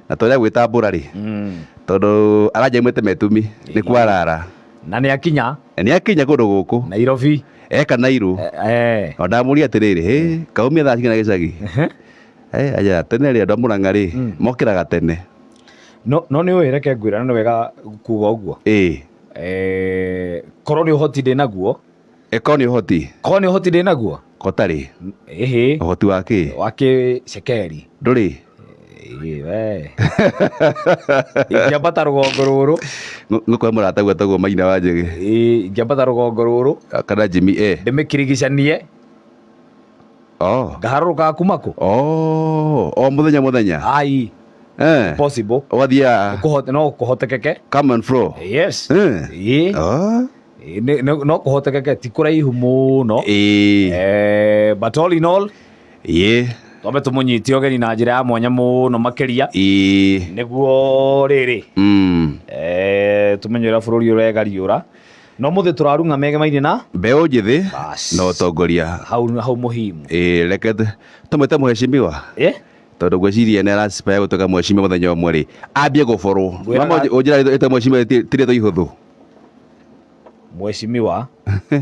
Na tũrĩa gwĩtambũra rĩ, tondũ aranjia aumĩte Metumi nĩ kwarara. Na nĩ akinya. Nĩ akinya kũndũ gũkũ. Nairobi. Eka Nairu. O ndamũria atĩrĩrĩ, hĩ kaumia thaa cigana gĩcagi? Eh, aja tene rĩ, andũ a Mũrang'a rĩ mokĩraga tene. No nĩ ũĩ, reke ngwĩra, na nĩ wega kuga ũguo. Korwo nĩ ũhoti ndĩ naguo. Ĩkorwo nĩ ũhoti. Korwo nĩ ũhoti ndĩ naguo. Kotarĩ. Ĩhĩ. Ũhoti wa kĩ? Wa kĩ cekeri. Ndũrĩ. Ĩĩ, we ingĩambata rũgongo rũrũ. Ngũkũhe mũrata gwetagwo Maina wa Njĩgĩ. Ĩĩ, ingĩambata rũgongo rũrũ. Kana Jimmy eh. Ndĩmĩkirigicanie. Oh. Ngaharũrũkaga kuma kũ? Oh, o mũthenya mũthenya. Ai. Possible. Ũgathiaga. No kũhotekeke. Come and flow. Yes. Ĩĩ. Oh. Ĩĩ, no kũhotekeke, ti kũraihu mũno. But all in all, twambe tũmũnyite ũgeni na njĩra ya mwanya mũno makĩria. Nĩguo rĩrĩ, tũmenye ũrĩa bũrũri ũregariũra, no mũthĩ tũrarung'a megemaine na mbeũ njĩthĩ na ũtongoria. Hau hau muhimu. Ĩĩ, reke tũmwĩte mũheshimiwa. Tondũ ngwĩciria nĩ araspire gũtuĩka mheshimiwa mũthenya ũmwe rĩ, ambie gũborwo. Mama, ũnjĩra ĩte mheshimiwa ti rĩtwa ihũthũ. Mheshimiwa,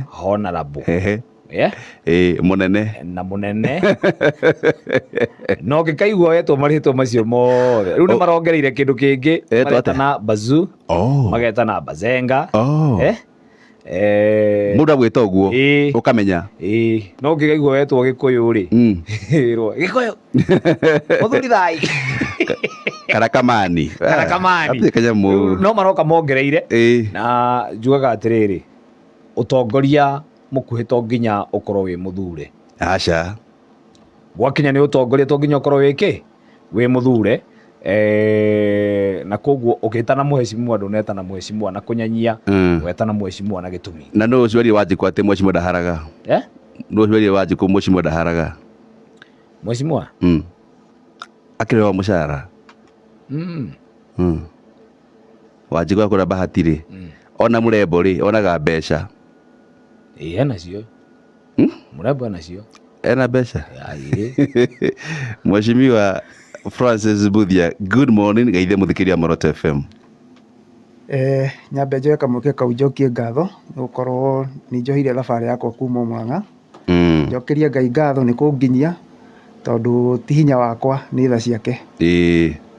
honorable. Ehe. Yeah? Ĩĩ, mũnene. Na mũnene no ngĩkaigua wetwo marĩtwa macio mothe, rĩu nĩ marongereire kĩndũ kĩngĩ. Etwo atĩa? Magetana bazu. Oh. Magetana bazenga. Oh. Eh? Mũndũ agwĩta ũguo Ĩĩ. ũkamenya. Ĩĩ, no ngĩkaigua wetwo Gĩkũyũ rĩ, ĩrwo Gĩkũyũ mũthuri thai. Kana kamani. Kana kamani. Hatirĩ kanyamũ. Rĩu no maroka mongereire. Na njugaga atĩrĩrĩ, ũtongoria mũkuhĩ to nginya ũkorwo wĩ mũthure. Aca. Gwakinya nĩ ũtongoria, to nginya ũkorwo wĩ kĩ wĩ mũthure. Na koguo ũgĩtana mũheshimiwa, ndũnetana mũheshimiwa na kũnyanyia. Wetana mũheshimiwa na gĩtũmi. Na nũ ũcio werire Wanjikũ atĩ mheshimiwa ndaharaga? Eh? Nũ ũcio werire Wanjikũ mheshimiwa ndaharaga? Mheshimiwa. Akĩrĩhwo mũcara. Wanjikũ akũra bahati rĩ, ona mũrembo rĩ, onaga mbeca. Ĩĩ, enacio. Mũrembo enacio. Ena mbeca. Ĩĩ. Mheshimiwa Francis Mbuthia, good morning, geithie mũthikĩria Moroto FM. Nyambe njoe kamweke kau njokie ngatho nĩ gũkorwo nĩ njohire thabarĩ yakwa kuma Mũrang'a. Njokerie Ngai ngatho nĩ kũnginyia, tondũ ti hinya wakwa, nĩ tha ciake.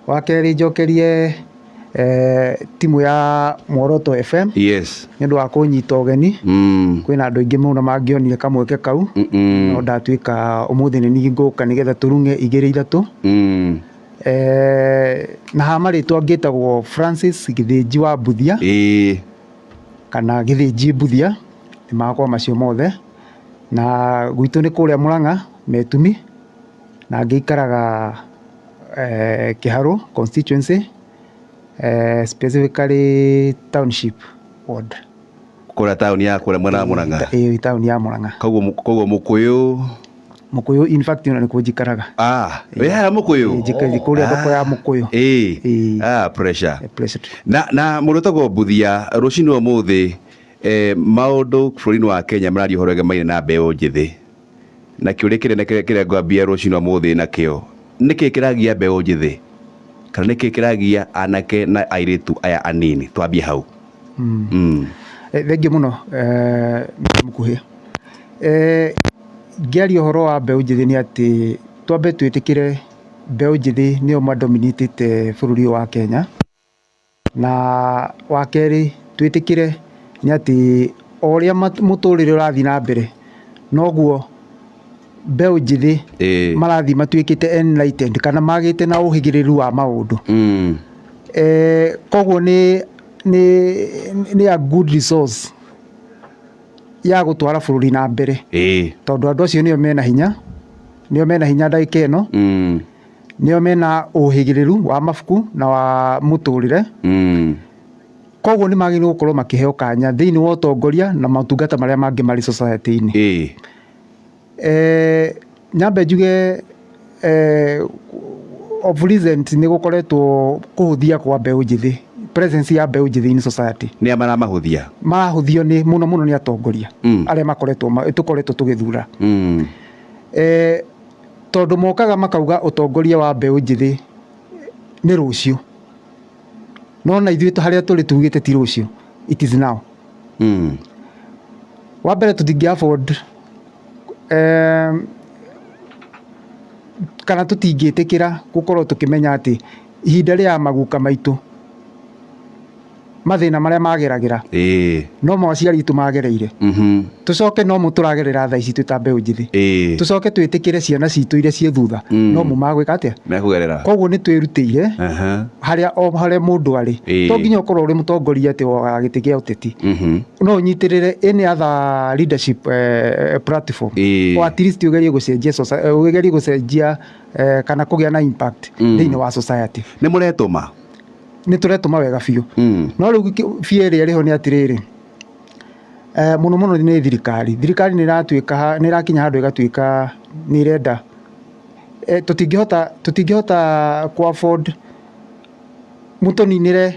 Wa kerĩ, njokerie timu ya Muoroto FM nĩ ũndũ wa kũnyita ũgeni. Kwĩna andũ aingĩ mũno mangĩonire kamweke kau, no ndatuĩka ũmũthĩ nĩ niĩ ngũka nĩgetha tũrung'e igĩrĩ ithatũ. Na ha marĩtwa ngĩtagwo Francis Gĩthĩnji wa Mbuthia kana Gĩthĩnji Mbuthia, nĩ makwa macio mothe. Na gwitũ nĩ kũrĩa Mũrang'a Metumi, na ngĩikaraga Kĩharũ constituency, specifically township ward. Kũrĩa taũni ya kũrĩa mwena wa Mũrang'a? Ĩĩ, taũni ya Mũrang'a. Koguo Mũkũyũ? Mũkũyũ, in fact, ona nĩkuo njikaraga. Ah, wĩ harĩa Mũkũyũ? Ĩĩ, njikaraga kũrĩa thoko ya Mũkũyũ. Ĩĩ. Ah, pressure. Pressure. Na mũndũ ũtagwo Mbuthia, rũcinĩ ũmũthĩ, maũndũ bũrũri-inĩ wa Kenya mararia ũhoro wĩgemaine na mbeũ njĩthĩ, na kĩũria kĩnene kĩrĩa ngwambia rũcinĩ ũmũthĩ nakĩo, nĩkĩ kĩragia mbeũ njĩthĩ, kana nĩkĩ kĩragia anake na airĩtu aya anini? Twambie hau. Thengiũ mũno, mũkuhĩ. Ngĩaria ũhoro wa mbeũ njĩthĩ nĩ atĩ twambe twĩtĩkĩre mbeũ njĩthĩ nĩo madominatĩte bũrũri ũyũ wa Kenya. Na wa kerĩ, twĩtĩkĩre nĩ atĩ o ũrĩa mũtũrĩre ũrathiĩ na mbere, noguo mbeũ njĩthĩ marathiĩ matuĩkĩte enlightened kana magĩte na ũhĩgĩrĩru wa maũndũ. Koguo nĩ a good resource ya gũtwara bũrũri na mbere, tondũ andũ acio nĩo mena hinya, nĩo mena hinya ndagĩka ĩno, nĩo mena ũhĩgĩrĩru wa mabuku na wa mũtũrĩre. Koguo nĩ magĩrĩirwo gũkorwo makĩheo kanya thĩinĩ wa ũtongoria na motungata marĩa mangĩ marĩ society-inĩ. Nyambe njuge, of recent nĩ gũkoretwo kũhũthia kwa mbeũ njĩthĩ, presence ya mbeũ njĩthĩ in society. Nĩa maramahũthia? Marahũthio nĩ mũno mũno nĩ atongoria arĩa makoretwo tũkoretwo tũgĩthura. Tondũ mokaga makauga ũtongoria wa mbeũ njĩthĩ Nĩ rũciũ, no na ithuĩ harĩa tũrĩ tugĩte ti rũciũ, it is now. Wa mbere, tũtingĩ afford kana tũtingĩtĩkĩra gũkorwo tũkĩmenya atĩ ihinda rĩa maguka maitũ, mathĩna marĩa mageragĩra, no mo aciari aitũ magereire, tũcoke no mo tũragerera thaa ici twĩ ta mbeũ njĩthĩ, tũcoke twĩtĩkĩre ciana citũ iria ciĩ thutha no mo magwĩka atĩa? Mekũgerera. Koguo nĩ twĩrutĩire harĩa o harĩa mũndũ arĩ. To nginya ũkorwo ũrĩ mũtongoria atĩ wa gĩtĩ kĩa ũteti, no ũnyitĩrĩre any other leadership platform, or at least ũgerie gũcenjia ũgerie gũcenjia kana kũgĩa na impact thĩinĩ wa society. Nĩ mũretũma? Nĩ tũretũma wega biũ. No rĩu bia ĩrĩa ĩrĩho nĩ atĩrĩrĩ, mũno mũno nĩ thirikari. Thirikari nĩ ĩratuĩka, nĩ ĩrakinya handũ ĩgatuĩka nĩ ĩrenda, tũtingĩhota ku afford mũtũninĩre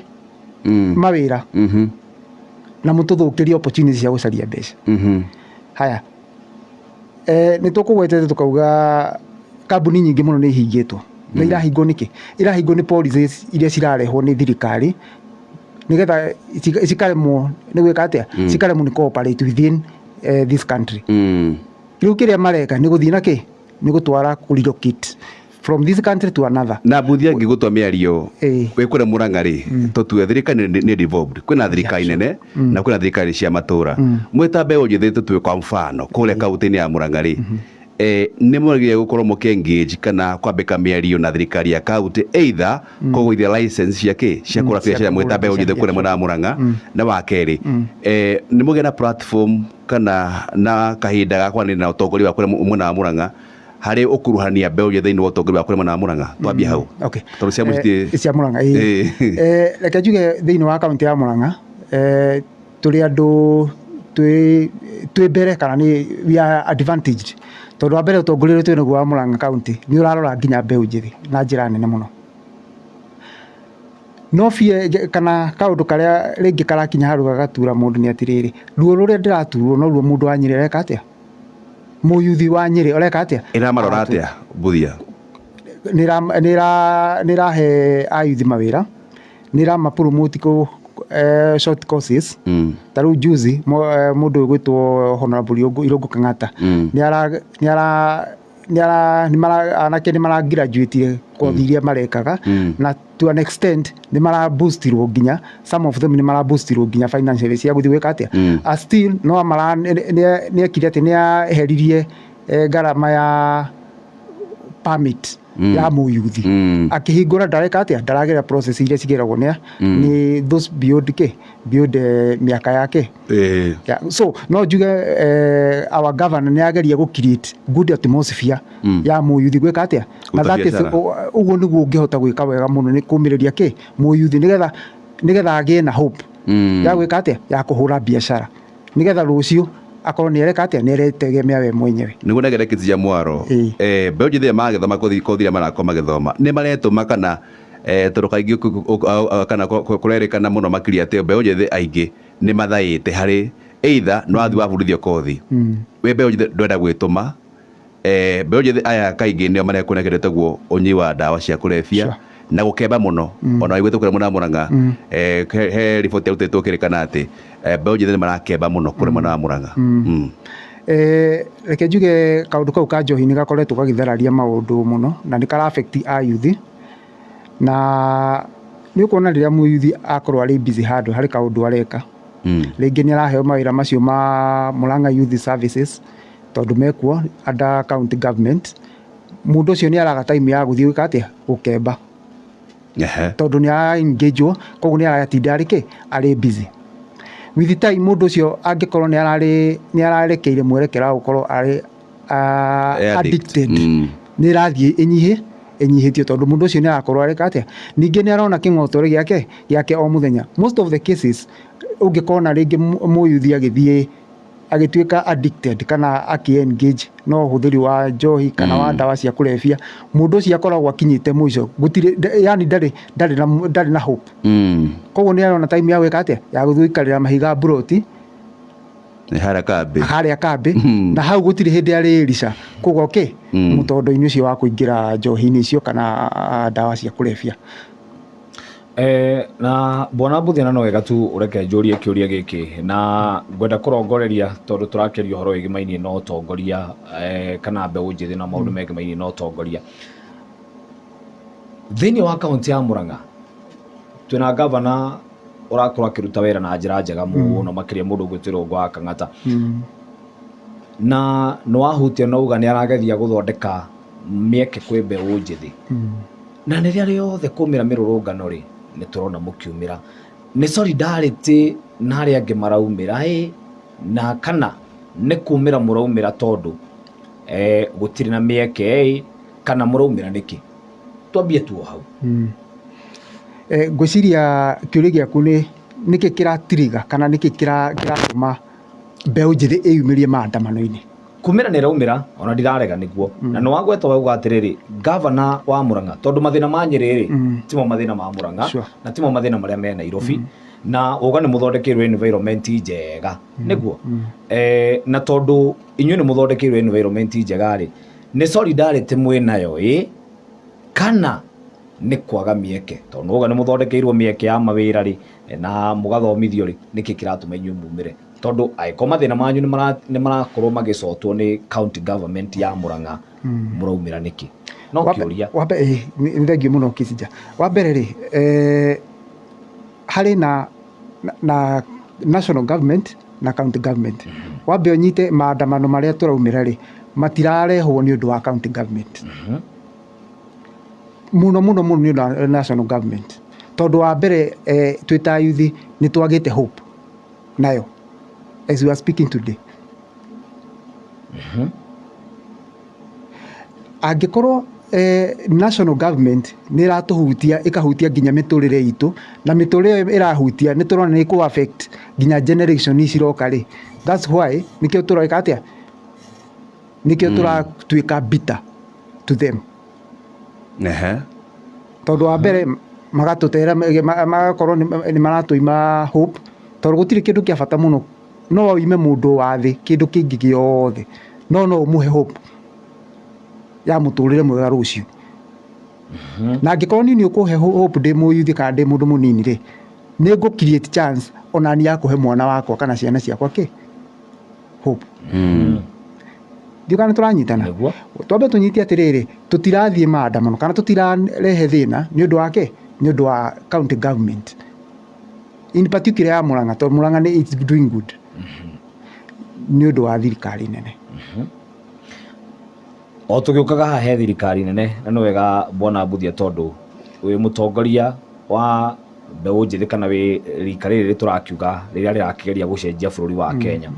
mawĩra na mũtũthũkĩrie opportunity cia gũcaria mbeca. Haya, nĩ tũkũgwetete tũkauga kambuni nyingĩ mũno nĩ ihingĩtwo. Na irahingwo nĩkĩ? Irahingwo nĩ policies iria cirarehwo nĩ thirikari nĩgetha cikaremwo nĩ gwĩka atĩa? Cikaremwo nĩ cooperate within this country. Rĩu kĩrĩa mareka nĩ gũthiĩ na kĩ? Nĩ gũtwara, kũ relocate from this country to another. Na Mbuthia, ngĩgũtua mĩario, wĩ kũrĩa Mũrang'a rĩ, tũtue thirikari nĩ devolved, kwĩna thirikari nene na kwĩna thirikari cia matũra. Mwĩ ta mbeũ njĩthĩ, tũtue kwa mfano kũrĩa kaunti-inĩ ya Mũrang'a rĩ, nĩ mwagĩrĩire gũkorwo mũkĩ engage kana kwambĩka mĩario na thirikari ya kaunti, either kũgũithia license cia kĩ, cia kũra cia biacara, mwĩ ta kũhũra mbeũ njĩthĩ biacara. Kũrĩa mwena wa Mũrang'a? Na wa kerĩ, nĩ mũgĩe na platform kana na kahinda ga kwaranĩria na ũtongoria wa kũrĩa mwena wa Mũrang'a harĩ ũkuruhania mbeũ njĩthĩ thĩinĩ wa ũtongoria wa kũrĩa mwena wa Mũrang'a? Twambie hau, tondũ cia mũciĩ. Cia Mũrang'a, ĩĩ. Reke njuge thĩinĩ wa kaunti ya Mũrang'a, tũrĩ andũ twĩ mbere kana nĩ we are advantaged, tondũ wa mbere, ũtongoria ũrĩa twĩ naguo wa Mũrang'a kaunti nĩ ũrarora nginya mbeũ njĩthĩ na njĩra nene mũno. No bie kana kaũndũ karĩa rĩngĩ karakinya handũ gagatura mũndũ nĩ atĩrĩrĩ, ruo rũrĩa ndĩraturwo noruo mũndũ wa Nyĩrĩ areka atĩa, mũyuthi wa Nyĩrĩ areka atĩa. Ĩramarora atĩa, Mbuthia? Nĩ ĩrahe ayuthi mawĩra, nĩ ĩrama promote kũ short courses. Ta rĩu juzi mũndũ ũgwĩtwo Honorable Irũngũ Kang'ata nĩ ara nĩ ara nĩ ara nĩ mara anake nĩ mara graduate kothi iria marekaga, na to an extent nĩ mara boostirwo nginya, some of them nĩ mara boostirwo nginya financially cia gũthiĩ gwĩka atĩa. Still no mara nĩ ekire atĩ nĩ aheririe ngarama ya permit ya mũyuthi. Akĩhingũra, ndareka atĩa, ndaragerera process iria cigeragwo nĩ those beyond kĩ, beyond mĩaka yake. Yeah, so no njuge our governor nĩ ageria gũ create good atmosphere ya mũyuthi gwĩka atĩa, na Kũruta that is biacara. Ũguo nĩguo ũngĩhota gwĩka wega mũno, nĩ kũmĩrĩria kĩ, mũyuthi, nĩgetha agĩe na hope ya gwĩka atĩa, ya kũhũra biacara, nĩgetha rũciũ akorwo nĩ areka atĩa, nĩ aretegemea we mwenyewe. Nĩguo negere kĩti mwaro. Mbeũ njĩthĩ magĩthoma kothi iria marakorwo magĩthoma, nĩ maretũma kana tondũ kaingĩ kana kũrerĩkana mũno makĩria atĩ mbeũ njĩthĩ aingĩ nĩ mathaĩte harĩ either nĩ wathiĩ wabundithio kothi, wĩ mbeũ njĩthĩ ndwenda gwĩtũma. Mbeũ njĩthĩ aya kaingĩ nĩo marekũnekerete guo ũnyui wa ndawa cia kũrebia na gũkemba mũno. Ona waiguĩte kũrĩa mwena wa Mũrang'a, he riboti yarutĩtwo kĩrĩkana atĩ mbeũ njĩthĩ nĩ marakemba mũno kũrĩa mwena wa Mũrang'a. Reke njuge kaũndũ kau ka njohi nĩ gakoretwo gagĩthararia maũndũ mũno na nĩ kara affect ayuthi, na nĩ ũkuona rĩrĩa mũyuthi akorwo arĩ busy handũ harĩ kaũndũ areka, rĩngĩ nĩ araheo mawĩra macio ma Murang'a Youth Services, tondũ mekuo under county government, mũndũ ũcio nĩ araga time ya gũthiĩ gwĩka atĩa, gũkemba, tondũ nĩ ara engage, koguo nĩ aratinda arĩ kĩ, arĩ busy. With the time, mũndũ ũcio angĩkorwo nĩ ararĩ nĩ ararekeire mwerekera wa gũkorwo arĩ Addict. Addicted, nĩ ĩrathiĩ ĩnyihĩtio, tondũ mũndũ ũcio nĩ arakorwo areka atĩa, ningĩ nĩ arona kĩng'otore gĩake o mũthenya. Most of the cases ũngĩkona rĩngĩ mũyuthi agĩthiĩ agĩtuĩka addicted kana akĩ engage na ũhũthĩri wa njohi kana wa ndawa cia kũrebia, mũndũ ũcio akoragwo akinyĩte mũico, gũtirĩ yani ndarĩ na hope. Koguo nĩ arona time ya gwĩka atĩa, ya gũthiĩ gũikarĩra mahiga mburoti. Nĩ harĩa kambĩ. Harĩa kambĩ. Na hau gũtirĩ hĩndĩ arĩrica kũgwa kĩ mũtondo-inĩ ũcio wa kũingĩra njohi-inĩ icio kana ndawa cia kũrebia. Na bwana Mbuthia, na no wega tu ũreke njũrie kĩũria gĩkĩ, na ngwenda kũrongoreria tondũ tũrakĩaria ũhoro wĩgĩmainie na ũtongoria, kana mbeũ njĩthĩ na maũndũ megĩmainie na ũtongoria thĩinĩ wa kaunti ya Murang'a. Twĩna gavana ũrakorwo akĩruta wĩra na njĩra njega mũno makĩria, mũndũ ũgwĩtwo Irũngũ wa Kang'ata, na nĩ wahutia na uga nĩ arageria gũthondeka mĩeke kwĩ mbeũ njĩthĩ, na rĩrĩa rĩothe kũmĩra mĩrũrũngano rĩ, nĩ tũrona mũkiumĩra nĩ solidarity na arĩa angĩ maraumĩra ĩ, na kana nĩ kumĩra mũraumĩra tondũ gũtirĩ na mĩeke ĩ, kana mũraumĩra nĩkĩ? Twambie tu o hau. Ngwĩciria kĩũria gĩaku nĩ nĩkĩ kĩratiriga kana nĩkĩ kĩratũma mbeũ njĩthĩ ĩyumĩrie maandamano-inĩ. Kumĩra nĩ ĩraumĩra, ona ndirarega nĩguo, na nĩ wagweta wauga atĩrĩrĩ, gavana wa Murang'a, tondũ mathĩna ma Nyĩrĩ rĩ, timo mathĩna ma Murang'a, na timo mathĩna marĩa me Nairobi, na uga nĩ mũthondekeirwo environment njega nĩguo, na tondũ inyuĩ nĩ mũthondekeirwo environment njega rĩ, nĩ solidarity mwĩ nayo ĩ, kana nĩ kwaga mĩeke? Tondũ nĩwauga nĩ mũthondekeirwo mĩeke ya mawĩra rĩ, na mũgathomithio rĩ, nĩkĩ kĩratũma inyuĩ mumĩre? Tondũ angĩkorwo mathĩna manyu nĩ marakorwo magĩcotwo nĩ county government ya Murang'a, mũraumĩra nĩkĩ? No kĩũria. Wambe nĩ thengiũ mũno, Kicinja. Wa mbere rĩ, harĩ na national government na county government. Wambe ũnyite maandamano marĩa tũraumĩra rĩ, matirarehwo nĩ ũndũ wa county government mũno mũno mũno, nĩ ũndũ wa national government, tondũ wa mbere, twĩ ta youth nĩ twagĩte hope nayo as we are speaking today. Angĩkorwo national government nĩ ĩratũhutia, ĩkahutia nginya mĩtũrĩre itũ, na mĩtũrĩre ĩyo ĩrahutia nĩ tũrona nĩ ĩkũ affect nginya generation ici ciroka rĩ, that's why nĩkĩo tũreka atĩa, nĩkĩo tũratuĩka bitter to them. Tondũ wa mbere magatũtera, magakorwo nĩ maratũima hope, tondũ gũtirĩ kĩndũ kĩa bata mũno. No ũime mũndũ wa thĩ kĩndũ kĩngĩ gĩothe, no ũmũhe hope ya mũtũrĩre mwega rũciũ. Na angĩkorwo niĩ nĩ ũkũhe hope ndĩ mũyuthi kana ndĩ mũndũ mũnini rĩ, nĩ ngũ create chance ona niĩ ya kũhe mwana wakwa kana ciana ciakwa kĩ hope. Ndiũ kana tũranyitana? Nĩguo. Twambe tũnyite atĩrĩrĩ, tũtirathiĩ maandamano kana tũtirarehe thĩna nĩ ũndũ wa kĩ, nĩ ũndũ wa county government in particular ya Murang'a, tondũ Murang'a nĩ it's doing good, nĩ ũndũ wa thirikari nene. O tũgĩũkaga haha he thirikari nene, na nĩ wega bwana Mbuthia, tondũ wĩ mũtongoria wa mbeũ njĩthĩ kana wĩ rika rĩrĩ tũrakiuga rĩrĩa rĩrakĩgeria gũcenjia bũrũri wa Kenya.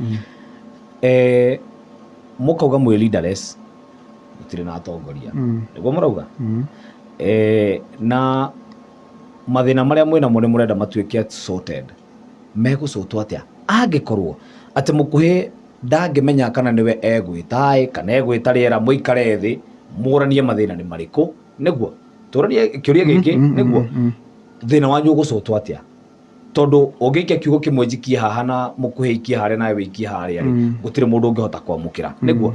Mũkauga mwĩ leaderless, mũtirĩ na atongoria, nĩguo mũrauga? Na mathĩna marĩa mwĩnamo nĩ mũrenda matuĩke sorted. Megũcotwo atĩa angĩkorwo atĩ mũkuhĩ ndangĩmenya kana nĩwe egwĩta ĩ, kana egwĩta rĩera mũikare thĩ mũranie mathĩna nĩ marĩkũ? Nĩguo tũranie kĩũria gĩkĩ, nĩguo thĩna wanyu ũgũcotwo atĩa? Tondũ ũngĩikia kiugo kĩmwe, njikie haha, na mũkuhĩ ikie harĩa, nawe wĩikie harĩa rĩ, gũtirĩ mũndũ ũngĩhota kwamũkĩra nĩguo.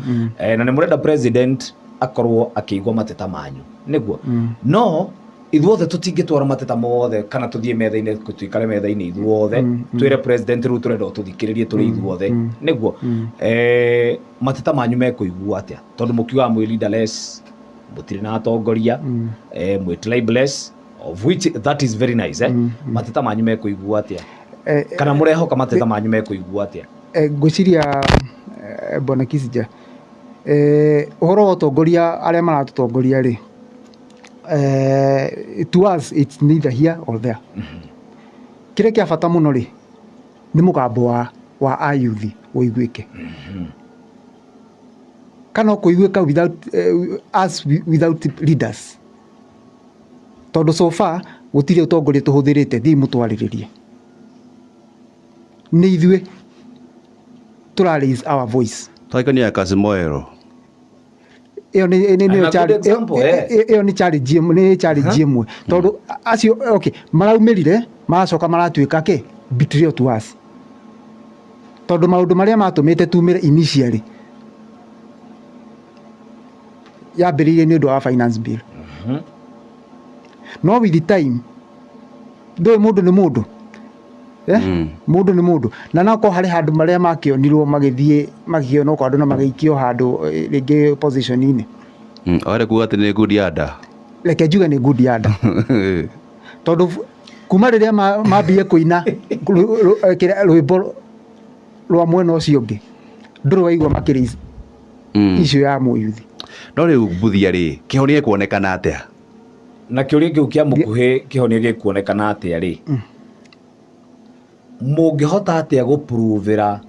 Na nĩ mũrenda president akorwo akĩigua mateta manyu, nĩguo? No ithuothe tũtingĩtwara mateta mothe kana tũthiĩ metha-inĩ, tũikare metha-inĩ ithuothe twĩre president rĩu tũrenda ũtũthikĩrĩrie tũrĩ ithuothe, nĩguo? Mateta manyu mekũiguo atĩa, tondũ mũkiugaga mwĩ leaderless, mũtirĩ na atongoria, mwĩ tribeless, of which that is very nice, eh? Mateta manyu mekũiguo atĩa, kana mũrehoka mateta manyu mekũiguo atĩa? Ngwĩciria, bwana Kisija, ũhoro wa ũtongoria, arĩa maratũtongoria rĩ, to us it's neither here or there. Kĩrĩa kĩa bata mũno rĩ, nĩ mũgambo wa ayuthi ũiguĩke kana ũkũiguĩka without us, without leaders, tondũ so far gũtirĩ ũtongoria tũhũthĩrĩte. Thiĩ mũtwarĩrĩrie, nĩ ithuĩ tũra raise our voice. Twaikania ya Kasimoero. Ĩyo nĩ And nĩyo a good example, eh. Ĩyo nĩ challenge ĩmwe, nĩ challenge ĩmwe, tondũ acio okay maraumĩrire, maracoka maratuĩka kĩ betrayal to us. Tondũ maũndũ marĩa matũmĩte tumĩre initially yambĩrĩirie nĩ ũndũ wa finance bill. No with the time, ndũĩ mũndũ nĩ mũndũ. Eh? Mũndũ nĩ mũndũ. Na no korwo harĩ handũ marĩa makĩonirwo magĩthiĩ magĩkĩonwo kwa andũ na magĩikio handũ rĩngĩ position-inĩ. Ore kuga atĩ nĩ ngundi ya nda. Reke njuge nĩ ngundi ya nda. Tondũ kuma rĩrĩa mambie kũina rwĩmbo rwa mwena ũcio ũngĩ, ndũrĩ waigua makĩrĩ issue ya mũyuthi. No rĩu Mbuthia rĩ, kĩhonia gĩkuonekana atĩa? Na kĩũria kĩu kĩa mũkuhĩ, kĩhonia gĩkuonekana atĩa rĩ? Mũngĩhota atĩa gũpuruvĩra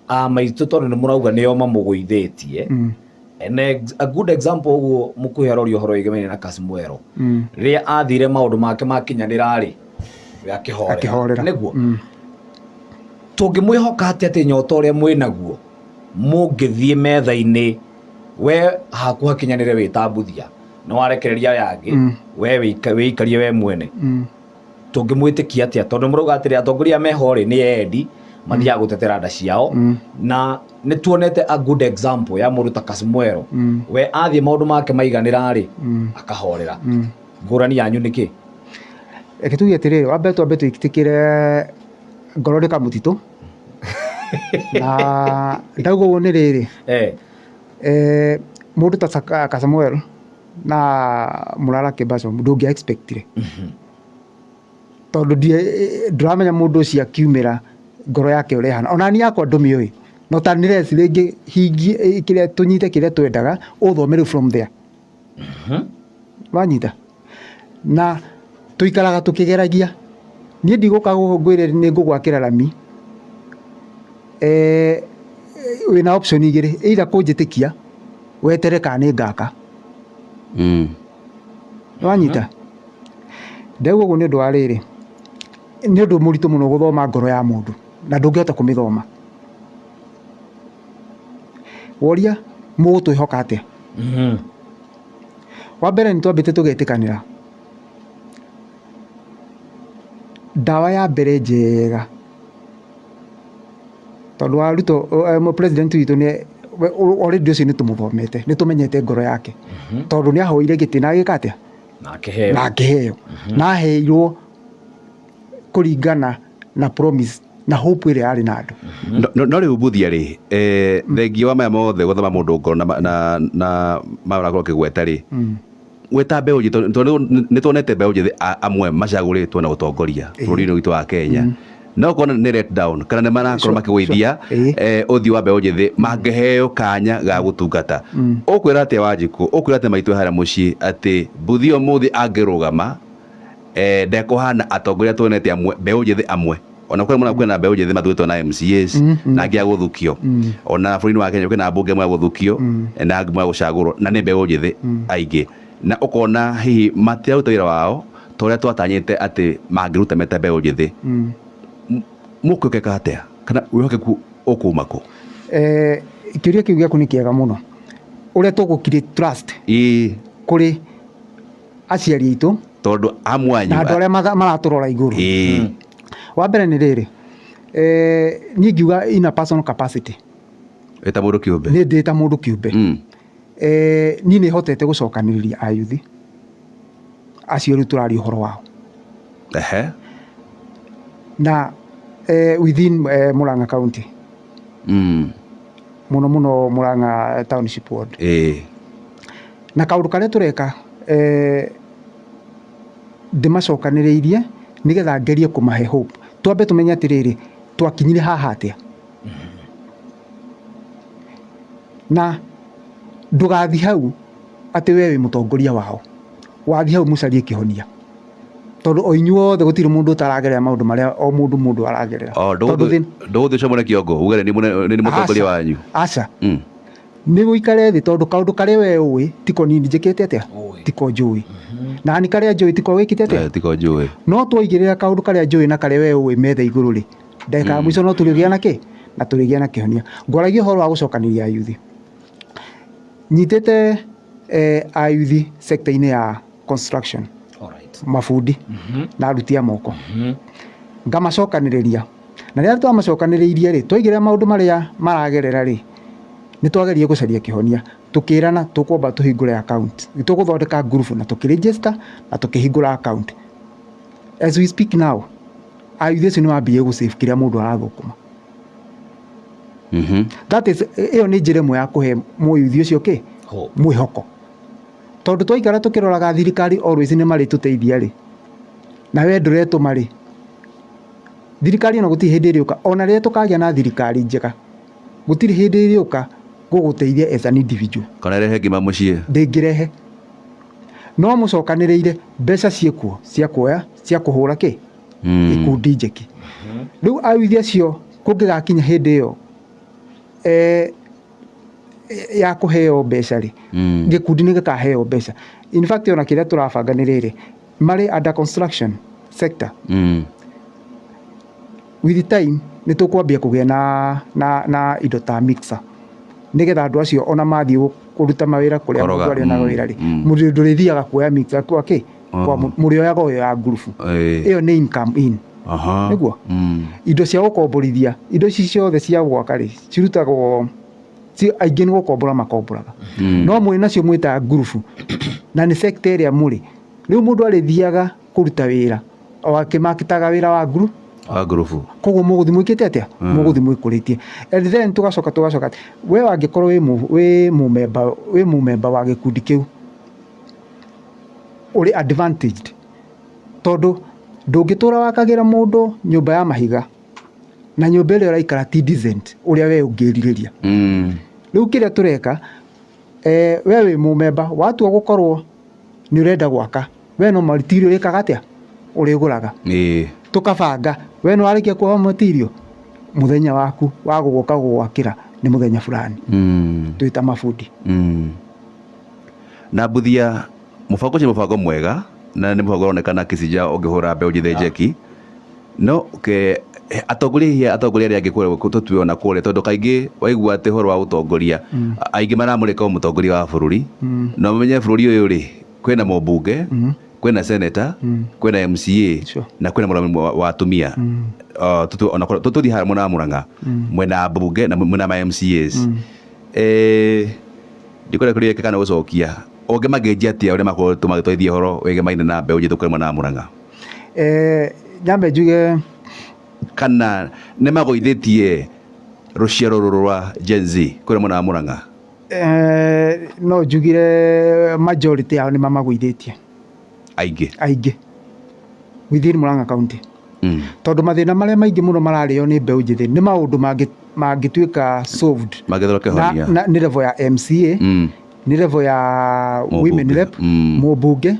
a maitũ, tondũ nĩ mũrauga nĩo mamũgũithĩtie? And a good example ũguo mũkuhĩ aroria ũhoro wĩgemaine na Kasmuero. Rĩrĩa athire maũndũ make makinyanĩra rĩ, we akĩhorera. Akĩhorera. Nĩguo. Tũngĩmwĩhoka atĩa atĩ nyota ũrĩa mwĩnaguo mũngĩthiĩ metha-inĩ, we haku hakinyanĩre wĩ ta Mbuthia, nĩ warekereria aya angĩ, we wĩikarie we mwene. Tũngĩmwĩtĩkia atĩa? Tondũ mũrauga atĩrĩ, atongoria meho rĩ nĩ endi, mathiaga gũtetera nda ciao. Na nĩ tuonete a good example ya mũndũ ta Kasmuero. We athiĩ maũndũ make maiganĩra rĩ, akahorera. Ngũrani yanyu nĩ kĩ? Reke tuge atĩrĩrĩ, wambe twambe twĩtĩkĩre ngoro nĩ kamũtitũ. Na ndauga ũguo nĩ rĩrĩ, mũndũ ta Kasmuel na Mũrara Kĩbaco ndũngĩa expectire. Tondũ ndũramenya mũndũ ũcio akiumĩra ngoro yake ũrĩa ĩhana. Ona niĩ yakwa ndũmĩũĩ. No ta nĩ rĩngĩ hingie kĩrĩa tũnyite kĩrĩa twendaga, ũthome rĩu from there. Wanyita? Na tũikaraga tũkĩgeragia. Niĩ ndigũka gũkũ ngwĩre nĩ ngũgwakĩra rami. Wĩna option igĩrĩ, either kũnjĩtĩkia wetere kana nĩ ngaka. Wanyita? Ndauga ũguo nĩ ũndũ wa rĩrĩ, nĩ ũndũ mũritũ mũno gũthoma ngoro ya mũndũ na ndũngĩhota kũmĩthoma. Woria mũgũtwĩhoka atĩa? Wa mbere nĩ twambĩte tũgetĩkanĩra ndawa ya mbere njega, tondũ wa Ruto, president witũ nĩ already ũcio nĩ tũmũthomete, nĩ tũmenyete ngoro yake, tondũ nĩ ahoire gĩtĩ na agĩka atĩa? Na akĩheo. Na akĩheo. Na aheirwo kũringana na promise na hope ĩrĩa yarĩ na andũ. No rĩu Mbuthia rĩ, thengia wa maya mothe gũthoma mũndũ ngoro na maya ũrakorwo ũkĩgweta rĩ, we ta mbeũ njĩthĩ, tondũ nĩ tuonete mbeũ njĩthĩ amwe macagũrĩtwo na ũtongoria bũrũri-inĩ witũ wa Kenya, no ũkona nĩ let down kana nĩ marakorwo makĩgũithia ũthiũ wa mbeũ njĩthĩ mangĩheo kanya ga gũtungata. Ũkwĩra atĩa Wanjikũ, ũkwĩra atĩa maitũ harĩa mũciĩ atĩ Mbuthia ũmũthĩ angĩrũgama ndekũhana atongoria tuonete amwe mbeũ njĩthĩ amwe, ona kwĩna kwĩna mbeũ njĩthĩ mathurĩtwo na MCAs na angĩ a gũthukio, ona bũrũri-inĩ wa Kenya kwĩna ambunge amwe a gũthukio na angĩ a gũcagũrwo na nĩ mbeũ njĩthĩ aingĩ, na ũkona hihi matiraruta wĩra wao ta ũrĩa twatanyĩte atĩ mangĩruta me ta mbeũ njĩthĩ. Mũkwĩhokeka atĩa kana wĩhokeku ũkuma kũ? Kĩũria kĩu gĩaku nĩ kĩega mũno. Ũrĩa tũgũ create trust kũrĩ aciari aitũ tondũ amwe anyu na andũ arĩa maratũrora igũrũ. Wa mbere nĩ rĩrĩ, niĩ ngiuga in a personal capacity, wĩ ta mũndũ kĩũmbe, niĩ ndĩ ta mũndũ kĩũmbe, niĩ nĩ hotete gũcokanĩrĩria ayuthi acio rĩu tũraria ũhoro wao. Na within Murang'a County, mũno mũno Murang'a Township Ward. Na kaũndũ karĩa tũreka, ndĩmacokanĩrĩirie nĩgetha ngerie kũmahe hope. Twambe tũmenye atĩrĩrĩ, twakinyire haha atĩa? Na ndũgathi hau atĩ we wĩ mũtongoria wao. Wathi hau mũcarie kĩhonia. Tondũ o inyuothe gũtirĩ mũndũ ũtaragerera maũndũ marĩa o mũndũ mũndũ aragerera. Tondũ ndũgũthiĩ ũcomore kĩongo uge nĩ mũtongoria wanyu. Aca. Nĩ ũikare thĩ, tondũ kaũndũ karĩa we ũĩ tiko niĩ njĩkĩte atĩa, tiko njũĩ, na ni karĩa njũĩ tiko wĩkĩte atĩa, tiko njũĩ. No twaigĩrĩra kaũndũ karĩa njũĩ na karĩa we ũĩ metha igũrũ rĩ, ndagĩka ya mũico no tũrĩgĩa na kĩ na tũrĩgĩa na kĩhonia. Ngwaragia ũhoro wa gũcokanĩria ayuthi. Nyitĩte ayuthi sector-inĩ ya construction, mabundi na aruti a moko, ngamacokanĩrĩria. Na rĩrĩa twamacokanĩrĩirie rĩ, twaigĩrĩra maũndũ marĩa maragerera rĩ, nĩ twageririe gũcaria kĩhonia. Tũkĩrana tũkwamba tũhingũre account, tũgũthondeka ngurubu na tũkĩ register na tũkĩhingũra account. As we speak now, ayuthi acio nĩ mambirie gũ save kĩrĩa mũndũ arathũkũma. That is, ĩyo nĩ njĩra ĩmwe ya kũhe mũyuthi ũcio kĩ? Hope. Mwĩhoko. Tondũ twaikara tũkĩroraga thirikari always nĩ marĩtũteithia rĩ, na we ndũretũma rĩ, thirikari ona gũtirĩ hĩndĩ ĩrĩũka, ona rĩrĩa tũkagĩa na thirikari njega, gũtirĩ hĩndĩ ĩrĩũka gũgũteithia as an individual. Kana ĩrehe ngima mũciĩ. Ndĩngĩrehe. No mũcokanĩrĩire mbeca ciĩkuo cia kuoya, cia kũhũra kĩ? Ikundi njeki. Rĩu ayuthi acio kũngĩgakinya hĩndĩ ĩyo ya kũheo mbeca rĩ, gĩkundi nĩ gĩkaheo mbeca. In fact ona kĩrĩa tũrabanga nĩ rĩrĩ, marĩ under construction sector. With time nĩ tũkwambia kũgĩa na indo ta mixer, nĩgetha andũ acio ona mathiĩ kũruta mawĩra kũrĩa Koroga. mũndũ arĩ na wĩra rĩ, mũndũ ndũrĩthiaga kuoya mixer kwa kĩ? Kwa mũrĩoyaga ũyũ ya ngurubu. Ĩyo nĩ income in. Nĩguo? Indo cia gũkomborithia, indo ici ciothe cia gwaka rĩ, cirutagwo, aingĩ nĩ gũkombora makomboraga. No mwĩ nacio mwĩtaga ngurubu, na nĩ sector ĩrĩa mũrĩ. Rĩu mũndũ arĩthiaga kũruta wĩra, o akĩmakĩtaga wĩra wa nguru. Wa ngurubu. Koguo mũgũthiĩ mwĩkĩte atĩa? Mũgũthiĩ mwĩkũrĩtie. And then tũgacoka we angĩkorwo wĩ mũmemba wa gĩkundi kĩu, ũrĩ advantaged, tondũ ndũngĩtũra wakagĩra mũndũ nyũmba ya mahiga na nyũmba ĩrĩa ũraikara ti decent ũrĩa we ũngĩrirĩria. Rĩu kĩrĩa tũreka, we wĩ mũmemba, watua gũkorwo nĩ ũrenda gwaka, we no material wĩkaga atĩa? Ũrĩgũraga. Tũkabanga, we nĩ warĩkia kuoha material, mũthenya waku wa gũgoka gũgwakĩra nĩ mũthenya fulani. Twĩ ta mabundi. Na Mbuthia, mũbango ũcio nĩ mũbango mwega, na nĩ mũbango ũronekana Kĩcinja ũngĩhũra mbeũ njĩthĩ njeki. No ke atongoria hihi atongoria arĩa angĩ kũrĩa tũtue ona kũrĩa, tondũ kaingĩ waigua atĩ ũhoro wa ũtongoria, aingĩ maramũrĩka o mũtongoria wa bũrũri. Na ũmenye bũrũri ũyũ rĩ, kwĩna mũmbunge, kwĩna senator, kwĩna MCA, na kwĩna mũrũgamĩrĩri wa atumia. Ona korwo tũthiĩ harĩa mwena wa Murang'a, mwena wa mbunge na mwena wa M C As. Ndikwenda kũrĩa kana gũcokia. Ũngĩmangĩnjia atĩa ũrĩa makoretwo magĩtwarithia ũhoro wĩgemaine na mbeũ njĩthĩ kũrĩa mwena wa Murang'a? Nyambe njuge kana nĩ magũithĩtie rũciaro rũrũ rwa Gen Z kũrĩa mwena wa Murang'a? No njugire majority yao nĩ mamagũithĩtie. Aingĩ. Aingĩ. Within Murang'a County. Tondũ mathĩna marĩa maingĩ mũno mararĩo nĩ mbeũ njĩthĩ nĩ maũndũ mangĩtuĩka solved. Mangĩthondeka kĩhonia. Na nĩ level ya MCA, nĩ level ya Mũmbunge. women rep, mũmbunge.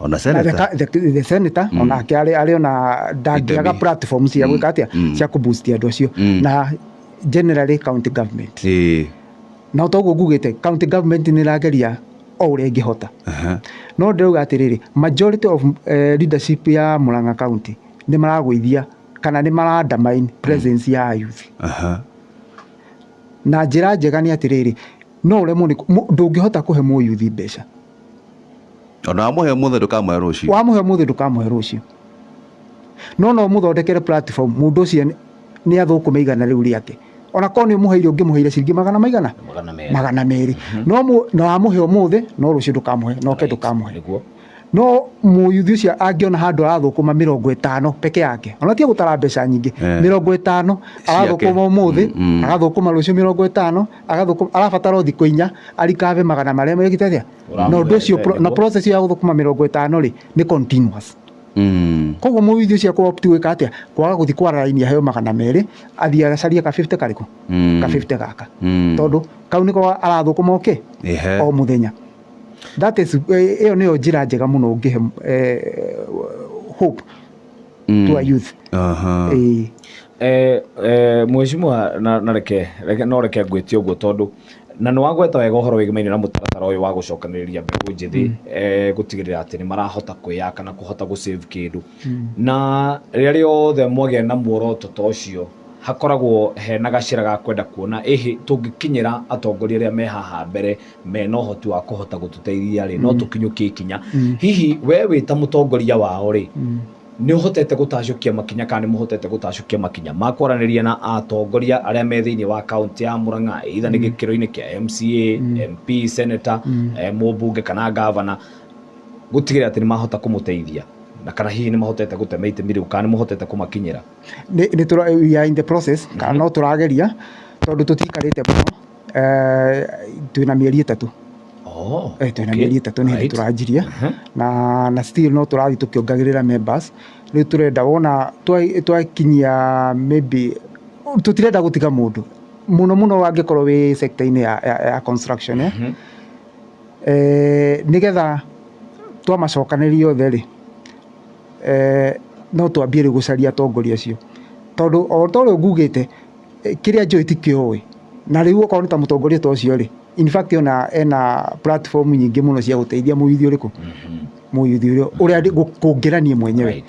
Ona senator. Na the senator, onake arĩ ona ndangĩaga Itemi. platform cia gwĩka atĩa? Cia kũ-boost andũ acio. Na generally county government. Na toguo ngugĩte, county government nĩ ĩrageria o ũrĩa ĩngĩhota. No ndĩrauga atĩrĩrĩ, majority of leadership ya Murang'a County nĩ maragũithia kana nĩ mara undermine presence ya youth. Na njĩra njega nĩ atĩrĩrĩ, no ũremwo nĩ ndũngĩhota kũhe mũyuthi mbeca. Ona wamũhe ũmũthĩ ndũkamũhe rũciũ. Wamũhe ũmũthĩ ndũkamũhe rũciũ. No no mũthondekere platform, mũndũ ũcio nĩ athũkũme igana rĩu rĩake. Ona korwo nĩ ũmũheire, ũngĩmũheire ciringi magana maigana? Magana merĩ. Magana merĩ. No na wamũhe ũmũthĩ, no rũciũ ndũkamũhe, no ke ndũkamũhe. No mũyuthi ũcio angĩona handũ arathũkũma mĩrongo ĩtano peke yake, ona ti gũtara mbeca nyingĩ, mĩrongo ĩtano, Ciake. arathũkũma ũmũthĩ, agathũkũma rũciũ mĩrongo ĩtano, agathũkũma, arabatara o thikũ inya, arikave magana marĩa mekĩte atĩa? Na ũndũ ũcio na process ya gũthũkũma mĩrongo ĩtano rĩ, nĩ continuous. Koguo mũyuthi ũcio akwa opt gwĩka atĩa? Kwaga gũthiĩ kwara raini aheo magana merĩ, athiĩ acarie ka 50 karĩkũ? Ka 50 gaka. Tondũ kau nĩko arathũkũma okay? O mũthenya. That is, ĩyo nĩyo njĩra njega mũno ũngĩhe hope to a youth. Mheshimiwa, na reke, reke, no reke ngwĩtie ũguo tondũ na nĩ wagweta wega ũhoro wĩgemaine na mũtaratara ũyũ wa gũcokanĩrĩria mbeũ njĩthĩ, gũtigĩrĩra atĩ nĩ marahota kwĩyaka na kũhota gũ-save kĩndũ. Na rĩrĩa rĩothe mwagĩa na muoroto ta ũcio, hakoragwo hena gacĩra ga kwenda kuona ĩhĩ tũngĩkinyĩra atongoria arĩa me haha mbere mena ũhoti wa kũhota gũtũteithia rĩ, no tũkinyũkie ikinya. Hihi we wĩ ta mũtongoria wao rĩ, Nĩ ũhotete gũtacũkia makinya kana nĩ mũhotete gũtacũkia makinya ma kwaranĩria na atongoria arĩa me thĩinĩ wa kaũntĩ ya Murang'a, either nĩ gĩkĩro-inĩ kĩa MCA, MP, senator, mũmbunge kana gavana, gũtigĩrĩra atĩ nĩ mahota kũmũteithia na kana hihi nĩ mahotete gũtema itemi rĩu kana nĩ mũhotete kũmakinyĩra? Nĩ we are in the process, kana no tũrageria tondũ tũtiikarĩte mũno, twĩna mĩeri 3. Twĩna mĩeri 3 nĩ hĩndĩ tũranjirie na still no tũrathiĩ tũkĩongagĩrĩra members. Rĩu tũrenda wona twakinyia maybe, tũtirenda gũtiga mũndũ mũno mũno angĩkorwo wĩ sector-inĩ ya construction, nĩgetha twamacokanĩrĩria othe rĩ, no twambie rĩu gũcaria atongoria acio, tondũ o ta ũrĩa ngugĩte, kĩrĩa njũĩ tikĩo ũĩ. Na rĩu okorwo nĩ ta mũtongoria ta ũcio rĩ, in fact ona ena platform nyingĩ mũno cia gũteithia mũyuthi ũrĩkũ, mũyuthi ũrĩa ũrĩa kũngĩra niĩ mwenyewe.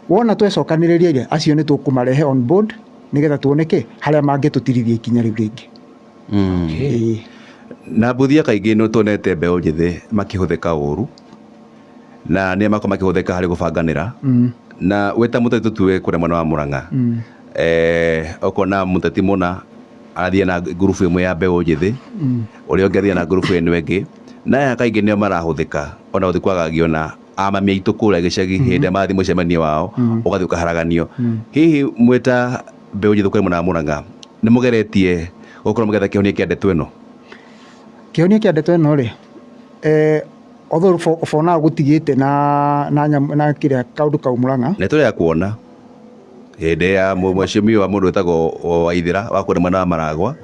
Wona twecokanĩrĩria rĩ, acio nĩ tũkũmarehe on board nĩgetha tuone kĩ harĩa mangĩtũtirithia ikinya rĩu rĩngĩ. Ĩĩ. Na Mbuthia kaingĩ nĩ tuonete mbeũ njĩthĩ makĩhũthĩka ũru na nĩ makorwo makĩhũthĩka harĩ gũbanganĩra, na wĩ ta mũteti tũtue kũrĩa mwena wa Murang'a, ũkona mũteti mũna arathiĩ na ngurubu ĩmwe ya mbeũ njĩthĩ, ũrĩa ũngĩ athiĩ na ngurubu ĩno ĩngĩ, na aya kaingĩ nĩo marahũthĩka ona gũthiĩ kwagagio na amami aitũ kũrĩa gĩcagi hĩndĩ ĩrĩa marathiĩ mũcemanio wao, ũgathiĩ ũkaharaganio. Hihi mwĩ ta mbeũ njĩthĩ kũrĩa mwena wa Murang'a nĩ mũgeretie gũkorwo mũgĩetha kĩhonia kĩa ndeto ĩno? Kĩhonia kĩa ndeto ĩno rĩ, although for now gũtigĩte na nyamũ na kĩrĩa kaũndũ kau Murang'a. Nĩ tũrĩa kuona hĩndĩ ya mheshimiwa mũndũ wĩtagwo Waithĩra wa kũrĩa mwena wa Maragwa,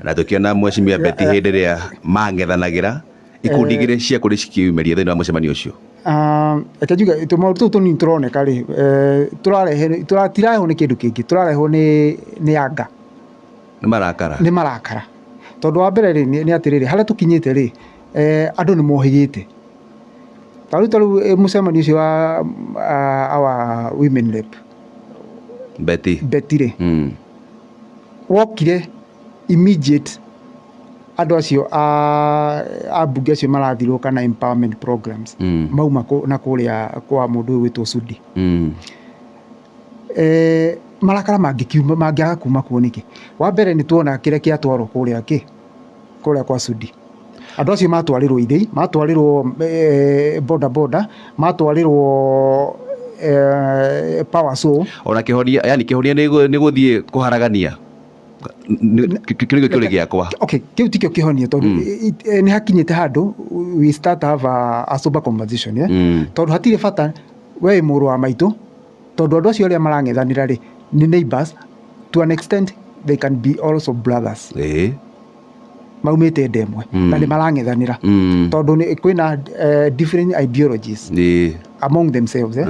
na tũkĩona mheshimiwa Betty hĩndĩ ĩrĩa mang'ethanagĩra ikundi igĩrĩ cia kũrĩ cikĩyumĩria thĩinĩ wa mũcemanio ũcio. Reke njuge tũmaũndũ tũu tũnini tũroneka rĩ, tũrarehe, tũtirarehwo nĩ kĩndũ kĩngĩ, tũrarehwo nĩ anga. Nĩ marakara. Nĩ marakara. Tondũ wa mbere rĩ, nĩ atĩrĩrĩ, harĩa tũkinyĩte rĩ, andũ nĩ mohĩgĩte. Ta rĩu mũcemanio ũcio wa our women rep Betty. Betty rĩ, wokire immediate andũ acio a mbunge acio marathirũka na empowerment programs, mauma na kũrĩa kwa mũndũ ũyũ wĩtwo Sudi. Marakara mangĩkiuma, mangĩaga kuma kuo nĩkĩ? Wa mbere nĩ tuona kĩrĩa kĩatwarwo kũrĩa kĩ, kũrĩa kwa Sudi. Andũ acio matwarĩrwo ithĩi, matwarĩrwo boda boda, matwarĩrwo power saw. Ona kĩhonia, yani kĩhonia nĩ gũthiĩ kũharagania. Kĩu nĩkĩo kĩũria gĩakwa. Okay, kĩu tikĩo kĩhonia tondũ nĩ hakinyĩte handũ we start to have a sober conversation, yeah? Tondũ hatirĩ bata we wĩ mũrũ wa maitũ, tondũ andũ acio arĩa marang'ethanĩra rĩ nĩ neighbors, to an extent they can be also brothers. Maumĩte nda ĩmwe na nĩ marang'ethanĩra tondũ kwĩna different ideologies among themselves, eh?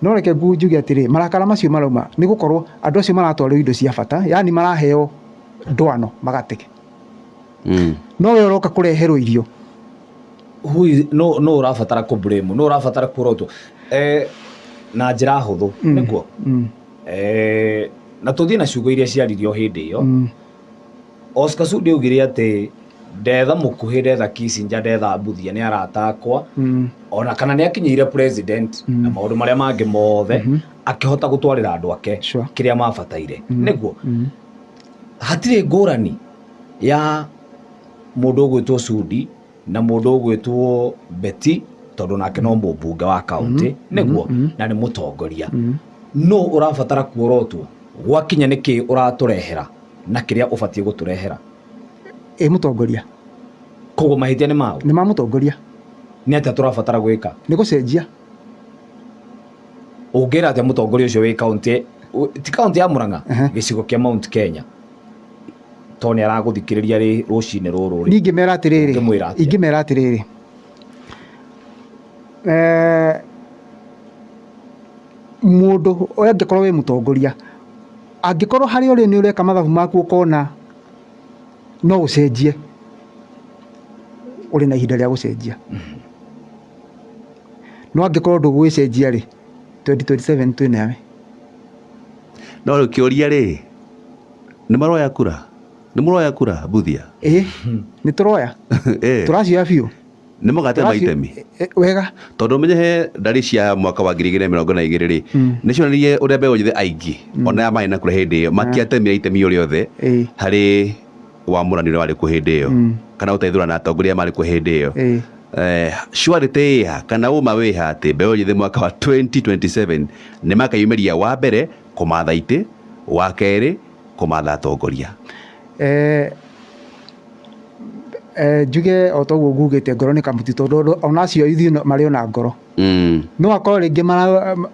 No reke njuge atĩrĩ, marakara macio marauma nĩ gũkorwo andũ acio maratwarĩrwo indo cia bata, yani maraheo ndwano magatege. No we ũroka kũreherwo irio. No no ũrabatara kũ blame, no ũrabatara kuorotwo na njĩra hũthũ, nĩguo na tũthiĩ na ciugo iria ciaririo hĩndĩ ĩyo. Oscar Sudi augire atĩ ndetha mũkuhĩ, ndetha Kissinger, ndetha Mbuthia nĩ arata akwa, ona kana nĩ akinyĩire president na maũndũ marĩa mangĩ mothe, akĩhota gũtwarĩra andũ ake kĩrĩa mabataire, nĩguo hatirĩ ngũrani ya mũndũ ũgwĩtwo Sudi na mũndũ ũgwĩtwo Betty, tondũ nake no mũmbunge wa kaũntĩ, nĩguo na nĩ mũtongoria. No ũrabatara kuorotwo gwakinya nĩkĩ ũratũrehera na kĩrĩa ũbatiĩ gũtũrehera. Ĩ mũtongoria. Koguo mahĩtia nĩ mao? Nĩ ma mũtongoria. Nĩ atĩa tũrabatara gwĩka? Nĩ gũcenjia. Ũngĩra atĩa mũtongoria ũcio wĩ kaũntĩ, ti kaũntĩ ya Murang'a, gĩcigo kĩa Mount Kenya, tondũ nĩ aragũthikĩrĩria rĩ rũcinĩ rũrũ rĩ? Niĩ ingĩmera atĩrĩrĩ, Ũngĩmwĩra atĩa? Ingĩmera atĩrĩrĩ, mũndũ angĩkorwo wĩ mũtongoria, angĩkorwo harĩa ũrĩ nĩ ũreka mathabu maku ũkona no ũcenjie, ũrĩ na ihinda rĩa gũcenjia. No angĩkorwo ndũgwĩcenjia rĩ, 2027 twĩ nawe. No rĩu kĩũria rĩ, nĩ maroya kura? Nĩ mũroya kura Mbuthia? Ĩĩ, nĩ tũroya. Tũracioya biũ. Nĩ mũgatema itemi? Wega. Tondũ ũmenye he ndari cia mwaka wa 2022 rĩ, nĩ cionanirie ũrĩa mbeũ njĩthĩ aingĩ ona aya marĩ na kura hĩndĩ ĩyo matiatemire itemi o rĩothe harĩ wamũrani ũrĩa warĩ kuo hĩndĩ ĩyo, kana gũteithũrana atongoria arĩa marĩ kuo hĩndĩ ĩyo. Surety ĩha kana ũma wĩha atĩ mbeũ njĩthĩ mwaka wa 2027 nĩ makeyumĩria wa mbere kũmatha itĩ, wa kerĩ kũmatha atongoria? Njuge o ta ũguo ngugĩte, ngoro nĩ kamũtĩ, tondũ ona acio ithuĩ marĩ ona ngoro. No akorwo rĩngĩ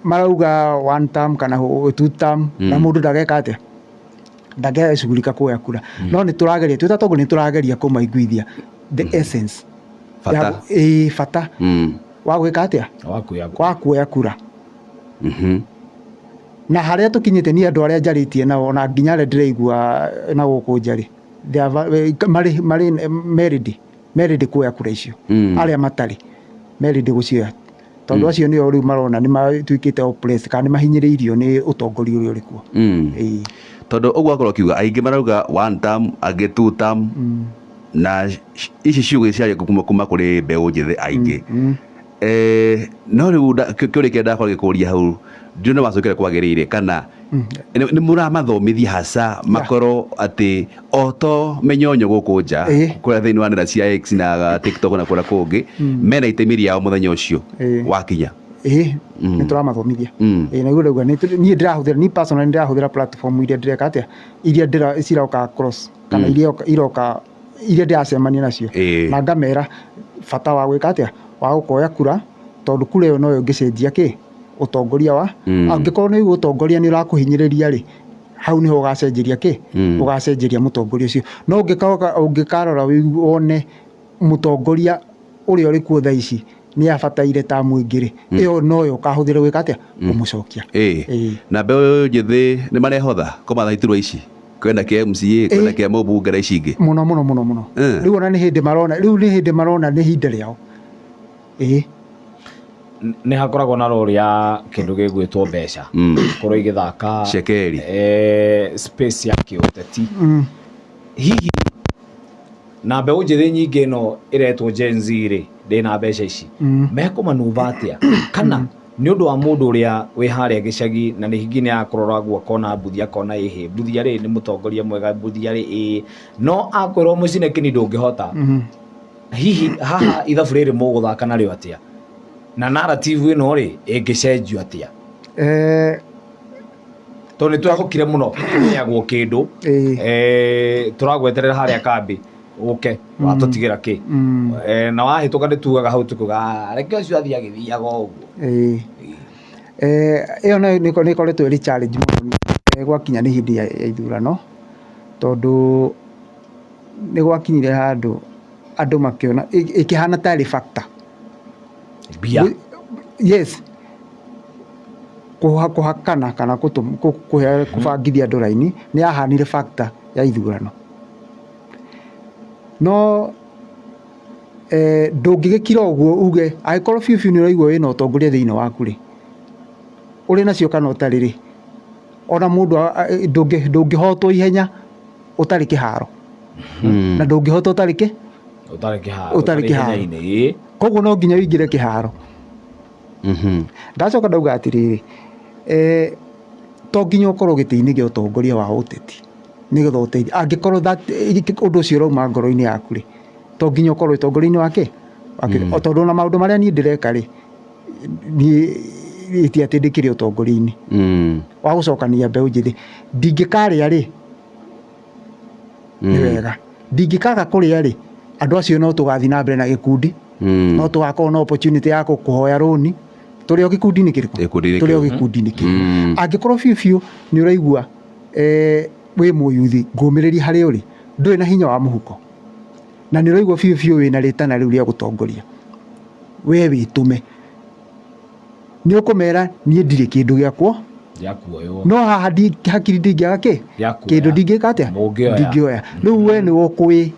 marauga one term kana two term, na mũndũ ndageka atĩa, ndangecugurika kuoya kura. No nĩ tũrageria, twĩ ta atongoria nĩ tũrageria kũmaiguithia the essence. Bata. Ĩĩ, bata wa gwĩka atĩa, wa kuoya kura. Na harĩa tũkinyĩte, niĩ andũ arĩa njarĩtie nao, ona nginya arĩa ndĩraigua na gũkũ nja rĩ, they are marĩ marĩ me ready kuoya kura icio. Arĩa matarĩ me ready gũcioya, tondũ acio nĩo rĩu marona nĩ matuĩkĩte oppressed kana nĩ mahinyĩrĩirio nĩ ũtongoria ũrĩa ũrĩ kuo. Ĩĩ. Tondũ ũguo akorwo akiuga aingĩ marauga one term, angĩ two term, na ici ciugo ciaria kuma kũrĩ mbeũ njĩthĩ aingĩ. No rĩu kĩũria kĩrĩa ndakorwo ngĩkũria hau ndiũĩ nĩ wacokera kwagĩrĩire kana nĩ mũramathomithia hasa makorwo atĩ o to mĩnyonyo gũkũ nja, kũrĩa thĩinĩ wa nenda cia X na TikTok na kũrĩa kũngĩ, mena itemi rĩao mũthenya ũcio wakinya? Ĩĩ, nĩ tũramathomithia. Ĩĩ, nĩguo ndauga niĩ ndĩrahũthĩra, niĩ personally ndĩrahũthĩra platform iria ndĩreka atĩa, iria ndĩra ciroka across kana iria iroka, iria ndĩracemania nacio, na ngamera bata wa gwĩka atĩa, wa gũkoya kura, tondũ kura ĩyo noyo ĩngĩcenjia kĩ ũtongoria wa angĩkorwo nĩ ũtongoria nĩ ũrakũhinyĩrĩria rĩ, hau nĩho ũgacenjeria kĩ, ũgacenjeria mũtongoria ũcio. No ũngĩkarora wone mũtongoria ũrĩa ũrĩ kuo thaa ici nĩ abataire ta mũingĩ rĩ, ĩyo noyo ũkahũthĩra gwĩka atĩa, kũmũcokia. Na mbeũ njĩthĩ nĩ marehotha kũmatha iturwa ici, kwĩna kĩa MCA, kwĩna kĩa mũmbunge na ici ingĩ? Mũno mũno mũno mũno. Rĩu ona nĩ hĩndĩ marona, rĩu nĩ hĩndĩ marona nĩ ihinda rĩao. Ĩĩ. Nĩ hakoragwo na role ya kĩndũ gĩgwĩtwo mbeca korwo igĩthaka Cekeri. Space ya kĩũteti. Hihi na mbeũ njĩthĩ nyingĩ ĩno ĩretwo Gen Z rĩ, ndĩna mbeca ici, mekũmanuva atĩa? Kana nĩ ũndũ wa mũndũ ũrĩa wĩ harĩa gĩcagi na nĩ hingi nĩ akũrora guo akona Mbuthia, akona ĩhĩ, Mbuthia rĩ nĩ mũtongoria mwega, Mbuthia rĩ ĩĩ, no akwĩrwo mũcine kĩni ndũngĩhota. Hihi haha ithabu rĩrĩ mũgũthaka narĩo atĩa, na narrative ĩno rĩ ĩngĩcenjio atĩa? Tondũ nĩ twehokire mũno kũheagwo kĩndũ, tũragweterera harĩa kambĩ ũke watũtigĩra kĩ, na wahĩtũka nĩ tugaga hau tukuga, "Ah, reke ũcio athiĩ agĩthiaga o ũguo." Ĩĩ. Ĩyo nayo nĩ ĩkoretwo ĩrĩ challenge mũno gwakinya nĩ hĩndĩ ya ithurano, tondũ nĩ gwakinyire handũ andũ makĩona ĩkĩhana tarĩ factor. Mbia. Yes. Kũhakana kana kũbangithia andũ raini nĩ yahanire factor ya ithurano. No ndũngĩgĩkira ũguo uge angĩkorwo biũ biũ nĩ ũraigua wĩna ũtongoria thĩinĩ waku rĩ, ũrĩ nacio kana ũtarĩ rĩ, ona mũndũ ndũngĩhotwo ihenya ũtarĩ kĩharo. Na ndũngĩhotwo ũtarĩ kĩ? Ũtarĩ kĩharo. Ũtarĩ kĩharo. Ihenya-inĩ. Koguo no nginya ũingĩre kĩharo. Ndacoka ndauga atĩrĩrĩ, to nginya ũkorwo gĩtĩ-inĩ gĩa ũtongoria wa ũteti nĩgetha ũteithie. Angĩkorwo ũndũ ũcio ũrauma ngoro-inĩ yaku rĩ, to nginya ũkorwo ũtongoria-inĩ wa kĩ? Tondũ ona maũndũ marĩa niĩ ndĩreka rĩ, niĩ ti atĩ ndĩkĩrĩ ũtongoria-inĩ wa gũcokania mbeũ njĩthĩ. Ndingĩkarĩa rĩ, nĩ wega. Ndingĩkaga kũrĩa rĩ, andũ acio no tũgathiĩ na mbere na gĩkundi, no tũgakorwo na opportunity ya kũhoya rũni. Tũrĩ o gĩkundi-inĩ kĩrĩkũ? Tũrĩ o gĩkundi-inĩ kĩu. Angĩkorwo biũ biũ nĩ ũraigua wĩ mũyuthi, ngũmĩrĩrie harĩa ũrĩ, ndũrĩ na hinya wa mũhuko, na nĩ ũraigua biũ biũ wĩna rĩtana rĩu rĩa gũtongoria, we wĩtũme. Nĩ ũkũmera niĩ ndirĩ kĩndũ gĩakwo, no haha hakiri ndingĩaga kĩ? Kĩndũ ndingĩka atĩa? Ndingĩoya. Rĩu we nĩwe ũkwĩ.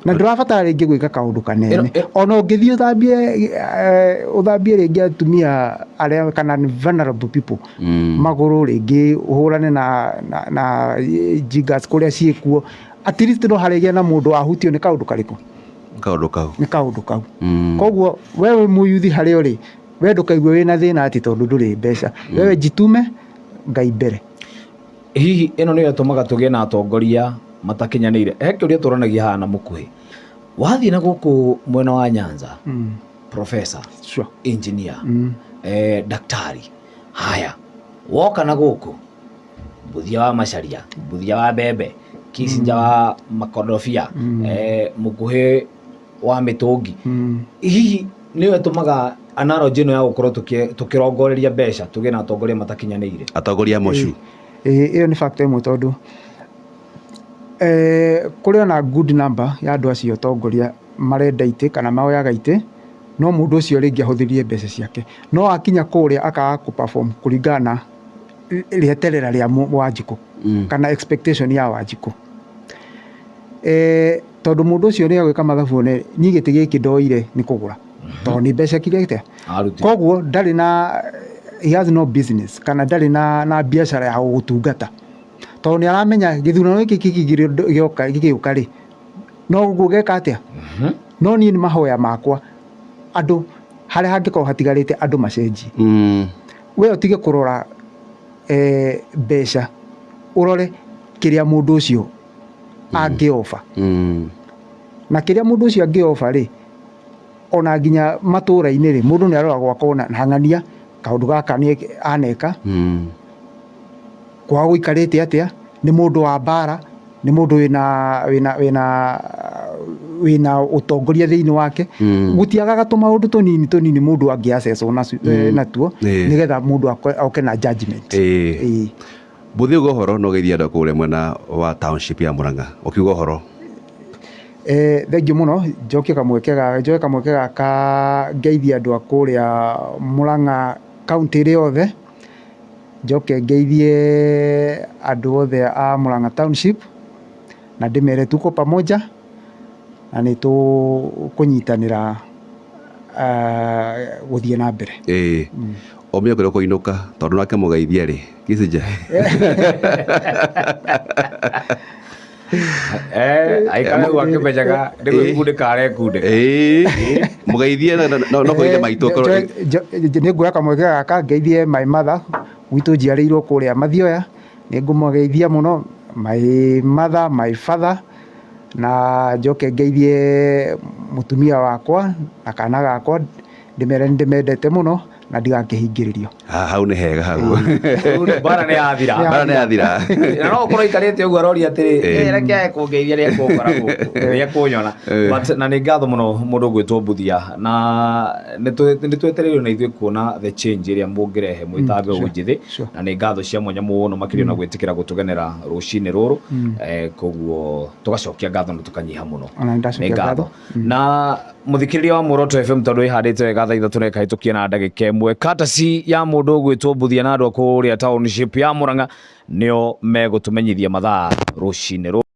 Na ndũrabatara rĩngĩ gwĩka kaũndũ kanene. Ona ũngĩthiĩ ũthambie rĩngĩ atumia arĩa kana vulnerable people magũrũ, rĩngĩ ũhũrane na jiggers kũrĩa ciĩkuo. At least no harĩgĩa na mũndũ wahutio nĩ kaũndũ karĩkũ? Kaũndũ kau. Nĩ kaũndũ kau. Koguo we wĩ mũyuthi harĩa ũrĩ, we ndũkaigue wĩna thĩna atĩ tondũ ndũrĩ mbeca. Wewe jitume, Ngai mbere. Hihi ĩno nĩyo ĩtũmaga tũgĩe na atongoria matakinyanĩire? He kĩũria tũranagia haha na mũkuhĩ. Wathiĩ na gũkũ mwena wa Nyanza, professor, engineer, daktari, haya woka na gũkũ Mbuthia wa macaria, Mbuthia wa mbembe, Kissinger wa makorobia, mũkuhĩ wa mĩtũngi. Hihi nĩyo ĩtũmaga analogy ĩno ya gũkorwo tũkĩrongoreria mbeca tũgĩe na atongoria matakinyanĩire? Atongoria mocu. Ĩyo nĩ factor ĩmwe tondũ kũrĩ ona good number ya andũ acio atongoria marenda itĩ kana moyaga itĩ, no mũndũ ũcio rĩngĩ ahũthĩrire mbeca ciake, no akinya kũrĩa akaga kũ perform kũringana na rĩeterera rĩa Wanjikũ kana expectation ya Wanjikũ. Tondũ mũndũ ũcio nĩ agwĩka mathabu one niĩ gĩtĩ gĩkĩ ndoire nĩ kũgũra tondũ nĩ mbeca kirĩte, koguo ndarĩ na, he has no business kana ndarĩ na biacara ya gũgũtungata, tondũ nĩ aramenya gĩthurano gĩkĩ kĩngĩ gĩgĩũka rĩ, no ũguo geka atĩa. No niĩ nĩ mahoya makwa andũ harĩa hangĩkorwo hatigarĩte andũ macenjie. We ũtige kũrora mbeca, ũrore kĩrĩa mũndũ ũcio angĩoba. Na kĩrĩa mũndũ ũcio angĩoba rĩ, ona nginya matũra-inĩ rĩ, mũndũ nĩ aroragwo akona na ng'ania kaũndũ gaka nĩ aneka, kwaga gũikarĩte atĩa, nĩ mũndũ wa mbara, nĩ mũndũ wĩna ũtongoria thĩinĩ wake. Gũtiagaga tũmaũndũ tũnini tũnini mũndũ angĩ access natuo nĩgetha mũndũ oke na judgment. Mbuthia uga ũhoro na ũgeithie andũ a kũrĩa mwena wa township ya Murang'a ũkiuga ũhoro. Thengiũ mũno, njokie kamweke ga njoe kamweke gaka ngeithie andũ a kũrĩa Murang'a county ĩrĩ yothe, njoke ngeithie andũ othe a Murang'a township, na ndĩmere tuko pamoja, na nĩ tũkũnyitanĩra gũthiĩ na mbere. Ĩĩ. Ũmenye kũrĩa ũkũinũka tondũ nake mũgeithia rĩ Kissinger. Aikare hau akĩmenyaga nĩ gwĩkundĩka arekundĩka. Ĩĩ. Mũgeithie no kũgeithia maitũ okorwo Nĩ nguoya kamweke gaka ngeithie my mother gwitũ njiarĩirwo kũrĩa Mathioya, nĩ ngũmũgeithia mũno my mother, my father, na njoke ngeithie mũtumia wakwa na kana gakwa, ndĩmere nĩ ndĩmendete mũno na ndigakĩhingĩrĩrio. Hau nĩ hega hau. Mbara nĩ yathira. Mbara nĩ yathira. Na no ũkorwo aikarĩte ũguo aroria atĩrĩ, reke ae kũngeithia rĩrĩa ekũngora gũkũ, rĩrĩa ekũnyona. But na nĩ ngatho mũno mũndũ ũgwĩtwo Mbuthia, na nĩ twetereire na ithuĩ kuona the change ĩrĩa mũngĩrehe mwĩ ta mbeũ njĩthĩ, na nĩ ngatho cia mwanya mũno makĩria na gwĩtĩkĩra gũtũgenera rũcinĩ rũrũ. Koguo tũgacokia ngatho na tũkanyiha mũno. Ona nĩ ndacokia Nĩ ngatho. ngatho. Na mũthikĩrĩria wa Muoroto FM tondũ ĩhandĩte wega thaa 3 na ĩkahĩtũkia na ndagĩka 1, katasi ya mũndũ ũgwĩtwo Mbuthia na andũ a kũrĩa township ya Murang'a nĩo megũtũmenyithia mathaa rũcinĩ rũrũ.